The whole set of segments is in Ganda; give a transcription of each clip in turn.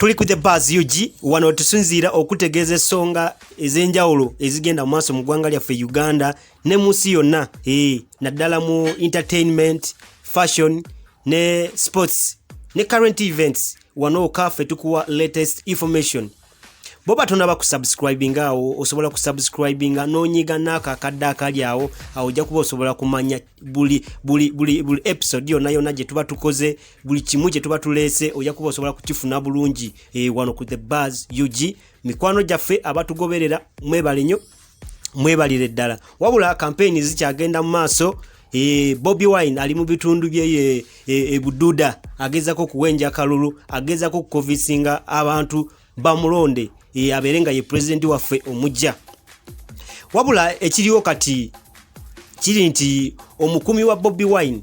Tuli ku The Buzz UG. Wano tusinziira okutegeeza ensonga ez'enjawulo ezigenda mu maaso mu ggwanga lyaffe Uganda ne mu nsi yonna, naddala mu entertainment, fashion ne sports ne current events. Wano kaffe tukuwa latest information. Bwoba tonaba kusubscribinga, awo osobola kusubscribinga n'onyiga n'ako akadde akali awo. Awo ojja kuba osobola kumanya buli episode yonna yonna gye tuba tukoze, buli kimu kye tuba tuleese, ojja kuba osobola kukifuna bulungi wano ku The Buzz UG. Mikwano gyaffe abatugoberera, mwebale nnyo, mwebalire ddala. Wabula kampeyini zikyagenda mu maaso. Bobi Wine ali mu bitundu bye e Bududa, agezako okuwenja akalulu, agezako okuconvincinga abantu bamulonde, abeere nga ye pulezidenti waffe omujja. Wabula ekiriwo kati kiri nti omukumi wa Bobi Wine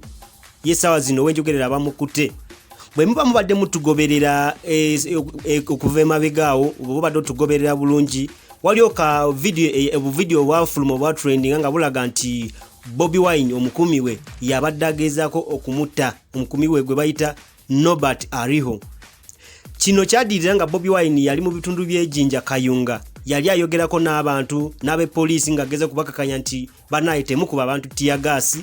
ye saawa zino wenjogerera bamukutte. Bwe muba mubadde mutugoberera okuva emabega awo, oba obadde otugoberera bulungi, waliwo ka video, obuvidiyo obwafuluma obwa trendinga nga bulaga nti Bobi Wine omukumi we yabadde agezaako okumutta, omukumi we gwe bayita Nobert Ariho. Kino kyaddirira nga Bobi Wine yali mu bitundu by'ejinja Kayunga, yali ayogerako n'abantu n'abepoliisi ng'ageza kubakakanya nti banaye temukuba abantu teargas.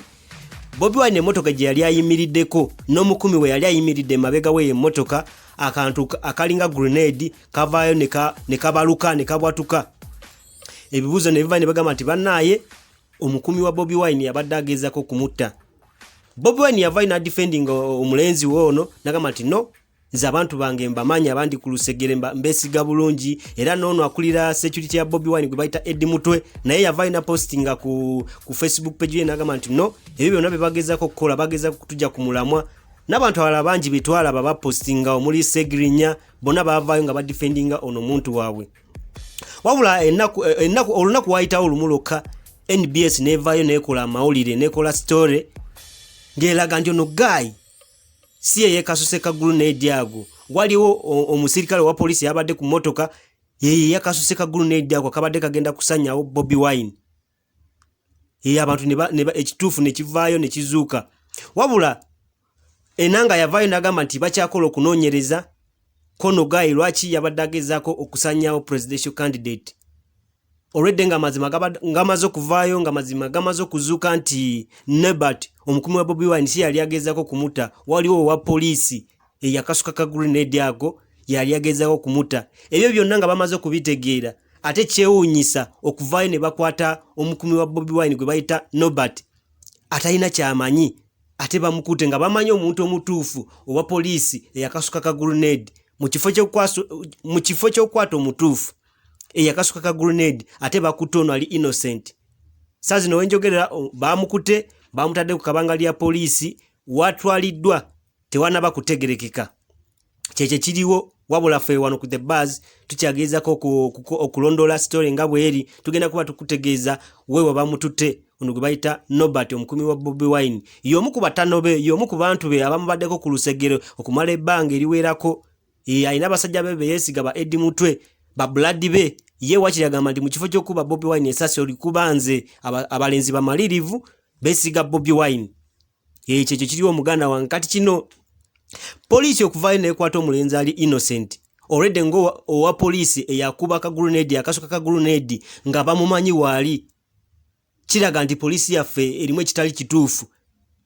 Bobi Wine emmotoka gye yali ayimiriddeko n'omukumi we yali ayimiridde emabega we emmotoka, akantu akalinga grenade kavaayo ne kabaluka ne kabwatuka. Ebibuuzo ne biva ne bagamba nti bannaaye omukumi wa Bobi Wine yabadde agezaako okumutta. Bobi Wine yavaayo n'adefendinga omulenzi we ono, nagamba nti no, nze abantu bange mbamanyi, abandi ku lusegere mbesiga bulungi. Era noono akulira security ya Bobi Wine gwe bayita Eddie Mutwe naye yavaayo napostinga ku Facebook page ye, nagamba nti no, ebyo byonna bye bagezaako okukola, bagezaako kutujja ku mulamwa. N'abantu abalala bangi betwalaba bapostinga omuli Segirinya, bonna bavaayo nga badefendinga ono omuntu waabwe. Wabula ennaku olunaku wayitawo lumu lwokka, NBS nevaayo nekola amawulire, nekola story ng'eraga nti ono guy si ye yeekasuse ka grenade ago. Waliwo omusirikale wa poliisi yabadde ku mmotoka, yeye yakasuse ka grenade ago akabadde kagenda kusanyawo Bobi Wine. Ye abantu ekituufu ne kivaayo ne kizuuka. Wabula Enanga yavaayo n'agamba nti bakyakola okunoonyereza kono guy lwaki yabadde agezaako okusanyawo presidential candidate. Olwedde nga amazima ngamaze okuvaayo, nga mazima gamaze okuzuuka nti Nobert omukumi wa Bobi Wine si yali agezaako kumuta, waliwo owa poliisi eyakasuka ka grenade ago yali agezaako kumuta. Ebyo byonna nga bamaze okubitegeera, ate kyewuunyisa okuvaayo ne bakwata omukumi wa Bobi Wine gwe bayita Nobert atalina kyamanyi, ate bamukute nga bamanyi omuntu omutuufu owa poliisi eyakasuka ka grenade. Mu kifo ky'okukwata omutuufu eyakasuka ka grenade, ate bakutte ono ali innocent. Saa zino wenjogerera bamukute, bamutadde ku kabangali ya poliisi, watwaliddwa tewanaba kutegerekeka kyekyo kiriwo. Wabula ffe wano ku The Buzz tukyagezako okulondoola story nga bweri. Tugenda kuba tukutegeeza weewa bamututte ono gwe bayita Nobert, omukumi wa Bobi Wine, y'omu ku batano be, y'omu ku bantu be abamubaddeko ku lusegere okumala ebbanga eriwerako. Alina abasajja be beyeesiga, ba Eddie Mutwe, ba blood be. Ye wakiri agamba nti mu kifo ky'okuba Bobi Wine esasi olikuba nze. Abalenzi bamalirivu, beesiga Bobi Wine. Ekyo ekyo kiriwo, muganda wange. Kati kino poliisi okuvaayo nekwata omulenzi ali innocent already nga owa poliisi eyakuba ka grenade, akasuka ka grenade nga bamumanyi waali, kiraga nti poliisi yaffe erimu ekitali kituufu.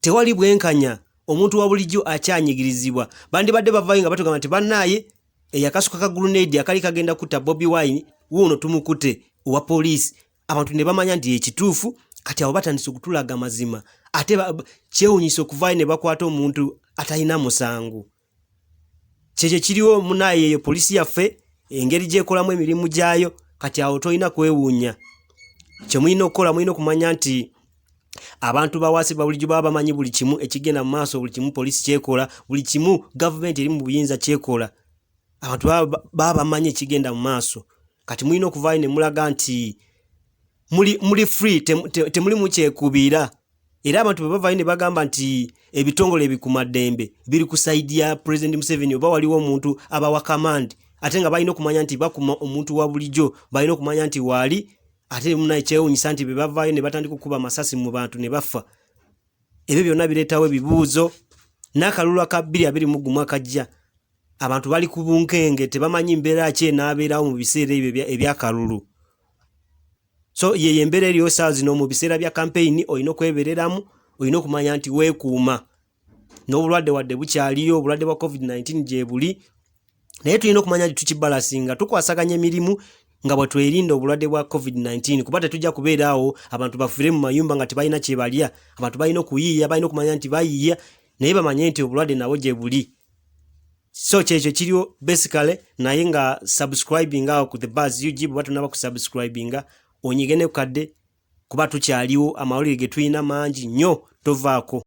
Tewali bwenkanya, omuntu wa bulijjo akyanyigirizibwa. Bandibadde bavaayo nga batugamba nti bannaaye eyakasuka ka grenade akali kagenda kutta Bobi Wine wuuno tumukute, owa poliisi, abantu ne bamanya nti ekituufu. Kati abo batandise okutulaga amazima, ate kyewuunyisa okuvaayo ne bakwata omuntu atalina musango. Kyekyo kiriwo munaaye, eyo poliisi yaffe engeri gyekolamu emirimu gyayo. Kati awo tolina kwewuunya. Kyemulina okukola, mulina okumanya nti abantu bawaasi babulijjo baba bamanyi buli kimu ekigenda mu maaso, buli kimu poliisi kyekola, buli kimu gavumenti eri mu buyinza kyekola. Abantu baba bamanyi ekigenda mu maaso. Kati mulina okuvaayo ne mulaga nti muli free, temuli mukyekubiira. Era abantu bwe bavaayo ne bagamba nti ebitongole ebikumaddembe biri ku side ya President Museveni oba waliwo omuntu abawa command, ate nga balina okumanya nti bakuma omuntu wa bulijjo, balina okumanya nti waali. Ate munaye kyewuunyisa nti bwe bavaayo ne batandika okukuba amasasi mu bantu ne bafa. Ebyo byonna bireetawo ebibuuzo n'akalulu aka 2021 akajja. Abantu bali ku bunkenge, tebamanyi mbeera ki enaabeerawo mu biseera ebyo ebyakalulu. So yeyo embeera eriyo saawa zino. Mu biseera bya kampeyini olina okwebereramu, olina okumanya nti weekuuma n'obulwadde. Wadde bukyaliyo, obulwadde bwa COVID-19 gye buli, naye tulina okumanya nti tukibalasinga, tukwasaganya emirimu nga bwe twerinda obulwadde bwa COVID-19, kuba tetujja kubeera awo abantu bafiire mu mayumba nga tebalina kye balya. Abantu balina okuyiiya, balina okumanya nti bayiiya, naye bamanye nti obulwadde nabwo gye buli. So kyekyo kiriwo basically. Naye nga subscribing awo ku The Buzz UG, bwe batunaba kusubscribinga, onyige ne kukadde, kuba tukyaliwo, amawulire ge tulina mangi nnyo. Tovaako.